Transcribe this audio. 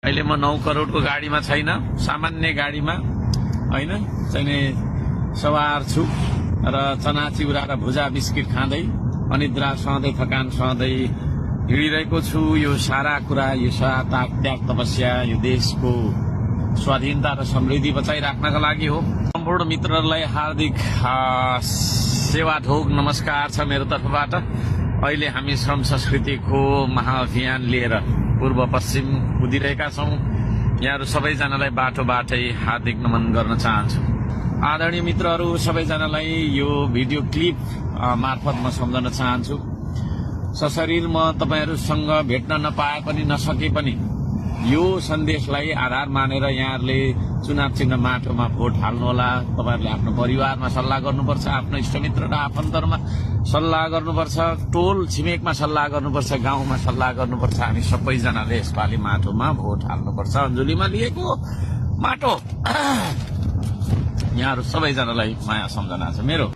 अहिले म 9 करोडको गाडीमा छैन, सामान्य गाडीमा होइन चाहिँ सवार छु र चना चिउरा र भुजा बिस्किट खाँदै अनिद्रा सहँदै थकान सहँदै हिँडिरहेको छु। यो सारा कुरा, यो त्याग तपस्या यो देशको स्वाधीनता र समृद्धि बचाइराख्नका लागि हो। सम्पूर्ण मित्रहरूलाई हार्दिक सेवा ढोग नमस्कार छ मेरो तर्फबाट। अहिले हामी श्रम संस्कृतिको महाअभियान लिएर पूर्व पश्चिम कुदिरहेका छौं। यहाँहरू सबैजनालाई बाटोबाटै हार्दिक नमन गर्न चाहन्छु। आदरणीय मित्रहरू सबैजनालाई यो भिडियो क्लिप मार्फत म सम्झन चाहन्छु। सशरीर म तपाईहरूसँग भेट्न नपाए पनि नसके पनि यो सन्देशलाई आधार मानेर यहाँहरूले चुनाव चिन्ह माटोमा भोट हाल्नुहोला। तपाईहरूले आफ्नो परिवारमा सल्लाह गर्नुपर्छ, आफ्नो इष्टमित्र र आफन्तहरूमा सल्लाह गर्नुपर्छ, टोल छिमेकमा सल्लाह गर्नुपर्छ, गाउँमा सल्लाह गर्नुपर्छ। हामी सबैजनाले यसपालि माटोमा भोट हाल्नुपर्छ। अन्जुलीमा लिएको माटो। यहाँहरू सबैजनालाई माया सम्झना छ मेरो।